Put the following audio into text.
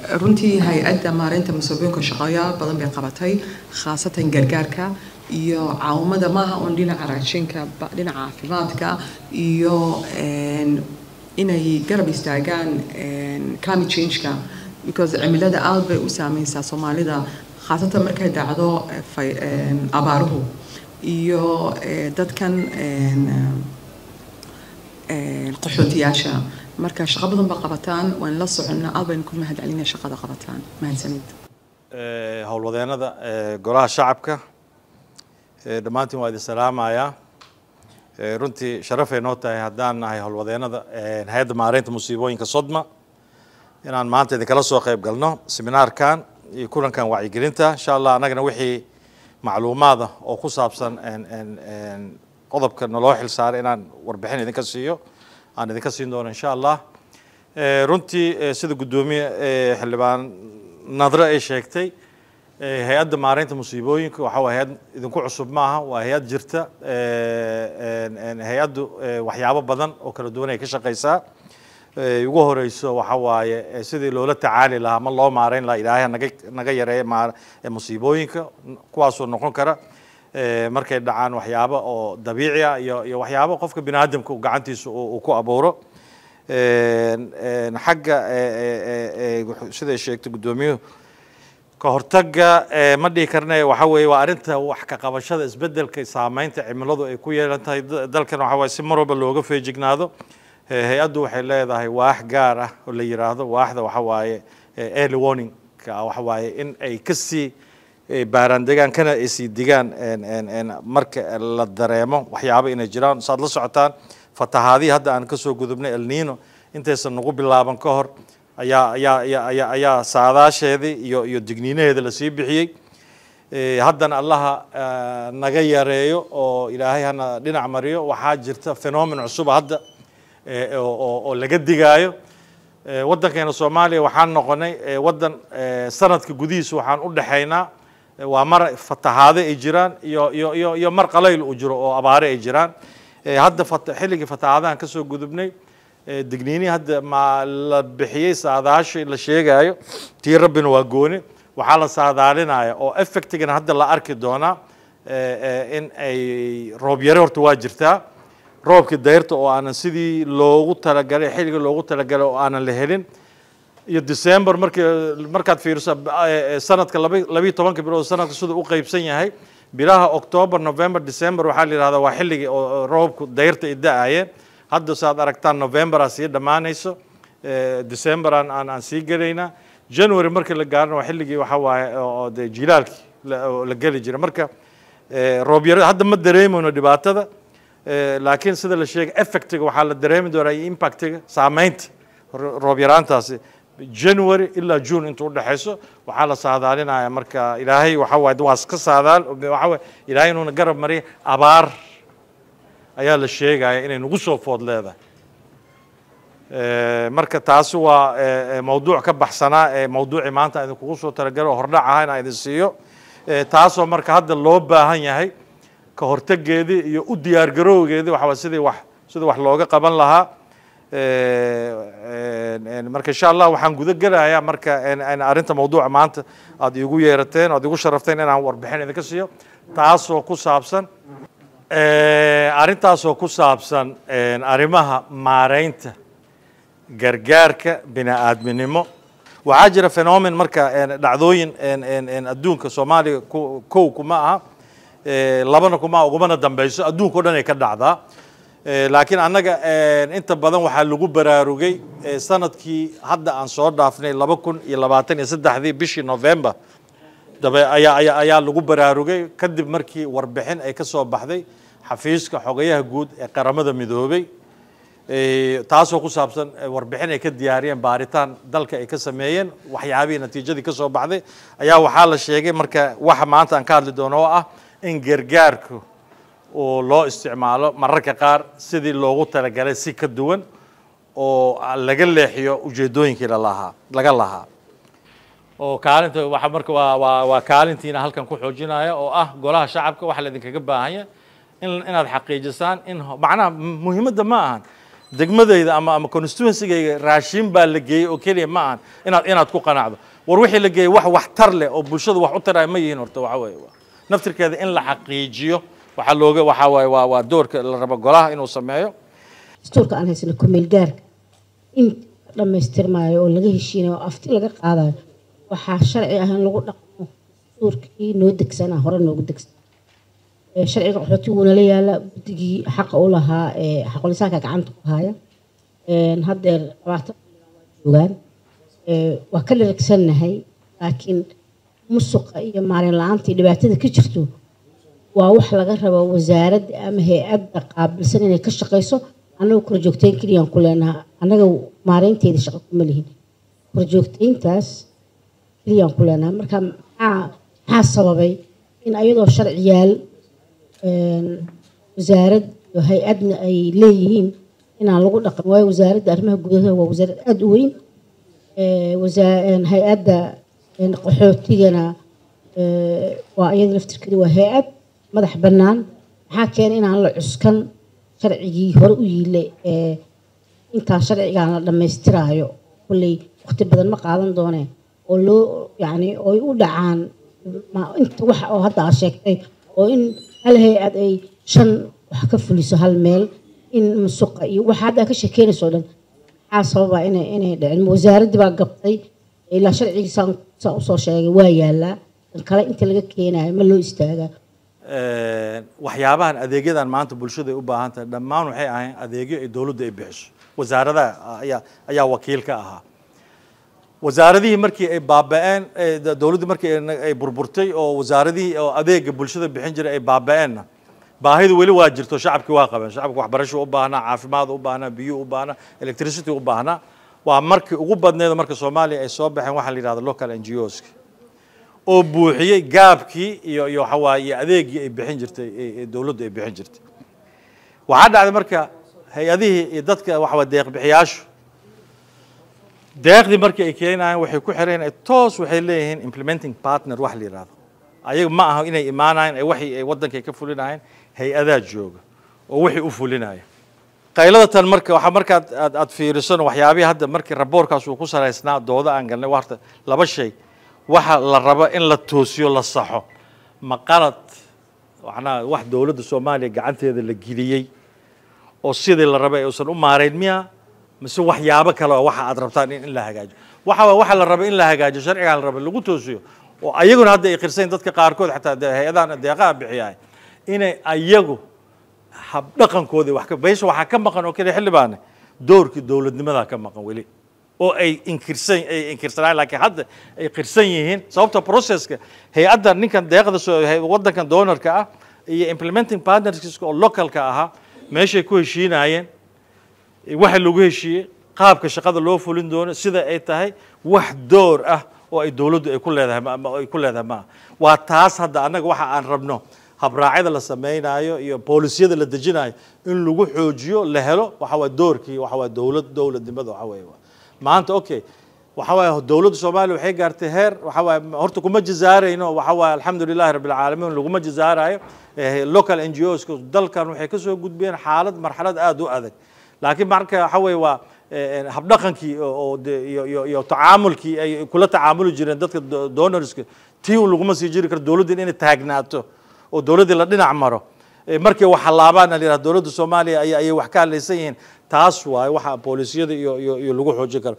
Runtii Hay'adda Maareynta Musiibooyinka shaqooyaal badan bay qabatay, khaasatan gargaarka iyo caawimada. Maaha un dhinaca raashinka, dhinaca caafimaadka iyo inay garab istaagaan climate change-ka, because cimilada aad bay u saameysaa Soomaalida, khaasatan markay dhacdo abaaruhu iyo dadkan qaxootiyaasha. Marka shaqo badan ba qabataan, waan la soconnaa, aad baynu ku mahad celinaya shaqada qabataan. Mahadsanid. Howlwadeenada Golaha Shacabka dhammaantiin waa idin salaamayaa. Runtii sharafay noo tahay haddaan nahay howlwadeenada Hay'adda Maareynta Musiibooyinka SODMA inaan maanta idinkala soo qayb galno seminaarkan iyo kulankan wacyigelinta. Insha Allah annagana wixii macluumaada oo ku saabsan qodobka naloo xil saaray inaan warbixin idinka siiyo aan idinka siin doono, insha Allah. Runtii sida guddoomiye xildhibaan Nadre ay sheegtay, Hay'adda Maareynta Musiibooyinka waxa waa hay'ad idinku cusub maaha, waa hay'ad jirta. Hay'addu waxyaabo badan oo kala duwan ay ka shaqeysaa. Ugu horeyso waxa waaye sidii loola tacaali lahaa ama loo maareyn lahaa, Ilaahay naga yareeya, musiibooyinka, kuwaasoo noqon kara markay dhacaan waxyaabo oo dabiici ah iyo waxyaabo qofka bini aadamka uu gacantiisa uu ku abuuro. Xagga siday sheegtay guddoomiyuhu, ka hortagga ma dhihi karne, waxa weeye waa arrinta wax ka qabashada isbeddelka saameynta cimiladu ay ku yeelan tahay dalkan. Waxa waaye si mar walba looga feejignaado, hay'addu waxay leedahay waax gaar ah oo la yiraahdo waaxda waxa waaye early warning ka, waxa waaye in ay kasii baaraandegaan kana ay sii digaan marka la dareemo waxyaabo inay jiraan. Saad la socotaan, fatahaadihii hadda aan kasoo gudubnay, El Nino, intaysan nagu bilaaban ka hor ayaa saadaasheedii iyo digniinaheeda lasii bixiyey. Haddana Allaha naga yareeyo oo Ilaahay hana dhinac mariyo, waxaa jirta phenomenon cusub hadda oo laga digaayo waddankeena Soomaaliya. Waxaan noqonay waddan sanadka gudihiisa waxaan u dhexaynaa waa mar fatahaado ay jiraan iyo mar qalayl uu jiro oo abaare ay jiraan. Hadda xilligii fatahaadahan kasoo gudubnay, digniinihii hadda ma la bixiyey, saadaashii la sheegayo, tii Rabbina waa gooni, waxaa la saadaalinaya oo effectigana hadda la arki doonaa in ay roob yare horta waa jirtaa, roobkii dayrta oo aanan sidii loogu talagalay, xilligii loogu talagalay oo aanan la helin, iyo December markii markaad fiiriso sanadka 12-ka bilood sanadka siduu u qaybsan yahay, bilaha October, November, December waxaa la yidhahdaa waa xilligii oo roobku dayrta ay da-ayeen. Hadda saad aragtaan November aa sii dhammaanayso, December aan sii gelaynaa, January markii la gaarana waa xilligii waxa waaye oo dee jilaalkii oo la geli jiray. Marka roob yaro hadda ma dareemayno dhibaatada, laakiin sida la sheegay effectiga waxaa la dareemi doonaa iyo impactiga saameynta roob yaraantaasi January ilaa June inta u dhexayso waxaa la saadaalinaya. Marka Ilaahay waxa waaye waa iska saadaal, waxa waaye Ilaahay inuuna garab mariya, abaar ayaa la sheegaya inay nagu soo food leedahay. Marka taasi waa mawduuc ka baxsanaa ee mawduucii maanta idinkugu soo talagalo oo hordhac ahaa inaan idin siiyo, taasoo marka hadda loo baahan yahay ka hortageedii iyo u diyaargarowgeedii, waxa waa sidii wax looga qaban lahaa. Marka insha Allah waxaan guda gelayaa marka arrinta mawduuca maanta aad iigu yeerateen, aad igu sharafteen inaan warbixin idinka siiyo, taasoo ku saabsan arrintaasoo ku saabsan arrimaha maareynta gargaarka bini-aadminimo. Waxaa jira phenomenon marka dhacdooyin adduunka, Soomaaliya kow kuma aha, labana kuma aha, ugumana dambeyso, adduunka o dhan ay ka dhacdaa. Laakiin annaga inta badan waxaa lagu baraarugay sanadkii hadda aan soo dhaafnay, 2023-dii, bishii November dabe ayaa lagu baraarugay, kadib markii warbixin ay ka soo baxday xafiiska xogayaha guud ee Qaramada Midoobay, taasoo ku saabsan warbixin ay ka diyaariyeen baaritaan dalka ay ka sameeyeen. Waxyaabihii natiijadii ka soo baxday ayaa waxaa la sheegay marka waxa maanta aan ka hadli doono oo ah in gargaarku oo loo isticmaalo mararka qaar sidii loogu talagalay si ka duwan oo laga leexiyo ujeedooyinkii lalahaa laga lahaa. Oo kaalinta waxa marka waa kaalintiina halkan ku xoojinaya oo ah Golaha Shacabka waxa la idinkaga baahan yahay in inaad xaqiijisaan in macnaha muhiimadda ma ahan Degmadayda ama constituency-gayga raashin baa la geeyey oo keliya ma ahan inaad ku qanacdo. War wixii la geeyey wax waxtar leh oo bulshada wax u taraya ma yihiin? Horta waxa weeye naftirkeeda in la xaqiijiyo waxaa looga waxaa waaye waa doorka la rabo golaha inuu sameeyo. Dastuurka aan haysano kumeel gaarka in dhammaystirmaayo oo laga heshiinayo oo afti laga qaadayo, waxaa sharci ah in lagu dhaqmo dastuurkii noo degsanaa, hore noogu degsan. Sharciga qaxootigu nala yaala, guddigii xaqa u lahaa ee xaqulisaanka gacanta ku haya. Haddeer 20 joogaan, waa ka dheragsannahay, laakiin musuqa iyo maalin la-aanta iyo dhibaatada ka jirto waa wax laga rabo wasaaradda ama hay-adda qaabilsan inay ka shaqeyso. Annaga korjoogteyn keliyaan ku leenaha, annaga maareynteeda shaqo kuma lihin, korjoogteyntaas keliyaan ku leenaha. Marka maxaa sababay in ayadoo sharciyaal wasaarad iyo hay-adna ay leeyihiin inaan lagu dhaqan? Waayo wasaaradda arrimaha gudaha waa wasaarad aada u weyn, hay-adda qaxootigana waa iyada laftirkeeda waa hay-ad madax bannaan. Maxaa keenay inaan la cuskan sharcigii hore u yiilay ee intaa sharcigan la dhammaystiraayo? Kolley waqti badan ma qaadan doonee, oo loo yacni ooy u dhacaan inta wax oo hadda aad sheegtay, oo in hal hay-ad ay shan wax ka fuliso hal meel, in musuqa iyo waxa hadda ka sheekeynayso o dhan, maxaa sababa inay dhicin? Wasaaraddii baa gabtay ilaa sharcigii saan usoo sheegay waa yaalaa, kan kale inta laga keenayo ma loo istaagaa? Waxyaabahan adeegyadan maanta bulshada ay u baahan tahay dhammaan waxay ahayn adeegyo ay dowladdu ay bixiso, wasaaradaha ayaa wakiil ka ahaa. Wasaaradihii markii ay baaba'een, dowladdu markii ay burburtay oo wasaaradihii oo adeega bulshada bixin jiray ay baaba'eenna, baahidu weli waa jirto, shacabkii waa qabeen. Shacabku waxbarasho u baahnaa, caafimaad u baahnaa, biyo u baahnaa, electricity u baahnaa. Waa markii ugu badneed marka Soomaaliya ay soo baxeen waxaa la yidhahda local NGOs oo buuxiyey gaabkii iyo waxa waaye iyo adeegii ay bixin jirtay dowladdu ay bixin jirtay. Waxaa dhacday marka hay-adihii iyo dadka waxa waa deeq bixiyaashu deeqdii markii ay keenayaan waxay ku xireen ay toos waxay leeyihiin implementing partner wax la yidhahdo. Ayaga ma aha inay imaanayaan ee waxay ay waddankay ka fulinayaan, hay-adaa jooga oo wixii u fulinaya. Qaylada tan marka waxaa markaad aad fiirisona waxyaabihii hadda markii raboorkaas uu ku salaysnaa dooda aan galnay, horta laba shay waxa la rabo in la toosiyo, la saxo: ma qalad macnaha wax dowladda Soomaaliya gacanteeda la geliyey oo sidii la rabay uusan u maarayn miya, mise waxyaabo kale oo waxa aad rabtaan in la hagaajiyo? Waxa la rabay in la hagaajiyo, sharcigan la rabay lagu toosiyo, oo ayaguna hadda ay qirsayn dadka qaarkood, xataa hay-adahan deeqaha bixiyaay, inay ayagu habdhaqankoodii wax ka beesha waxaa ka maqan oo keliya, xildhibaane, doorkii dowladnimada ka maqan weli oo ay inkirsan ay inkirsanaan, laakiin hadda ay qirsan yihiin. Sababta processka hay-adda ninkan deeqda soo waddankan donorka ah iyo implementing partners oo localka ahaa meeshay ku heshiinayeen, waxa lagu heshiiyey, qaabka shaqada loo fulin doono, sida ay tahay, wax door ah oo ay dowladdu ay ku leedahay ay ku leedahay maaha. Waa taas hadda annaga waxa aan rabno habraacyada la samaynayo iyo boolisiyada la dejinayo in lagu xoojiyo, la helo waxa waa doorkii waxa waa dowladnimada. Waxa weeye maanta okay, waxa waaye dowladda Soomaaliya waxay gaartay heer waxa waaye horta kuma jazaarayno, waxa waaye alxamdulillahi rabbil caalamiin, laguma jazaarayo local NGOs. Dalkan waxay ka soo gudbeen xaalad marxalad aad u adag, laakiin marka waxa weeye waa habdhaqankii oo iyo tacaamulkii ay kula tacaamuli jireen dadka donorska tii un laguma sii jiri karo. Dowladda inay taagnaato oo dowladdii la dhinac maro markay wax halaabaan la yidhahdo dowladda Soomaaliya ayay wax ka hadlaysan yihiin, taas waaye waxa boolisiyada iyo lagu xoojin karo.